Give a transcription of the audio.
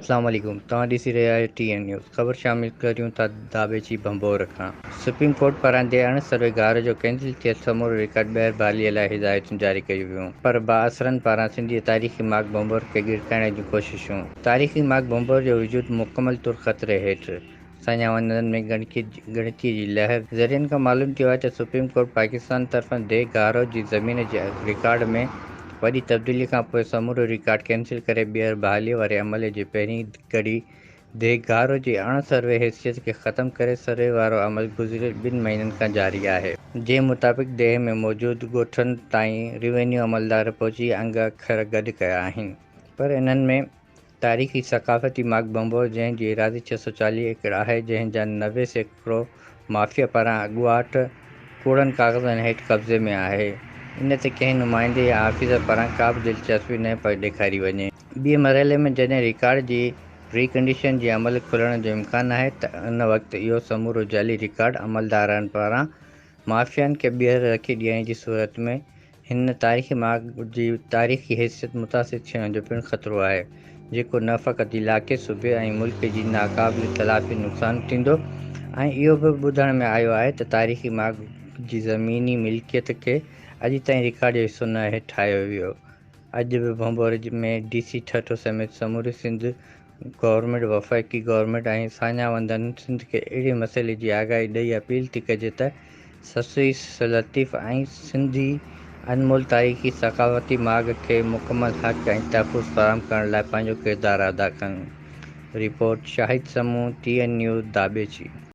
اسلام عليڪم توهان ڏسي رهيا آهيو ٽي اين نيوز خبر شامل ڪريون ٿا داٻيچي ڀنڀور کان سپريم ڪورٽ پاران the اڻ سروي گار جو ڪينسل ٿيل سمورو رڪارڊ ٻيهر بحالي لاء هدايتون جاري ڪيون ويون پر بااثرن پاران سنڌ جي تاريخي ماڳ ڀنڀور کي ڳڙڪائڻ جون ڪوششون تاريخي ماڳ ڀنڀور جو وجود مڪمل طور خطري هيٺ ساڃاهوندن ۾ ڳڻتي جي لهر ذريعن کان معلوم ٿيو آهي ته سپريم ڪورٽ پاڪستان طرفان the گارو جي زمين جي رڪارڊ ۾ وڏي تبديلي کانپوء سمورو رڪارڊ ڪينسل ڪري ٻيهر بحالي واري عمل جي پهرين ڪڙي ديهه گهارو جي اڻ سروي حيثيت کي ختم ڪري سروي وارو عمل گذريل ٻن مهينن کان جاري آهي. جنهن مطابق ديهه ۾ موجود ڳوٺن تائين روينيو عملدار پهچي انگ اکر گڏ ڪيا آهن پر انهن ۾ تاريخي ثقافتي ماڳ ڀنڀور جنهن جي ايراضي 640 ايڪڙ آهي جنهن جا 90% مافيا پاران اڳواٽ ڪوڙن ڪاغذن هيٺ قبضي ۾ آهي ان تي ڪنهن نمائندي يا آفيسر پاران ڪا به دلچسپي نه پئي ڏيکاري وڃي. ٻئي مرحلي ۾ جڏهن رڪارڊ جي ري ڪنڊيشن جي عمل کلڻ جو امڪان آهي ته ان وقت اهو سمورو جعلي رڪارڊ عملدارن پاران مافيائن کي ٻيهر رکي ڏيڻ جي صورت ۾ هن تاريخي ماڳ جي تاريخي حيثيت متاثر ٿيڻ جو پڻ خطرو آهي، جيڪو نه فقط علائقي، صوبي ۽ ملڪ جي ناقابل تلافي نقصان ٿيندو ۽ اهو به ٻڌڻ ۾ آيو آهي ته تاريخي ماڳ جي زميني ملڪيت کي اڄ تائين رڪارڊ جو حصو ناهي ٺاهيو ويو. اڄ به ڀنڀور ۾ ڊي سي ٺٽو سميت سموري سنڌ گورنمينٽ، وفاقي گورنمينٽ ۽ ساڃاهوندن سنڌ کي اهڙي مسئلي جي آگاهي ڏئي اپيل ٿي ڪجي ته سسئي لطيف ۽ سنڌي انمول تاريخي ثقافتي ماڳ کي مڪمل حق ۽ تحفظ فراهم ڪرڻ لاء پنهنجو ڪردار ادا ڪن. Report, Shahid Samoon, T N news, Dhabeji.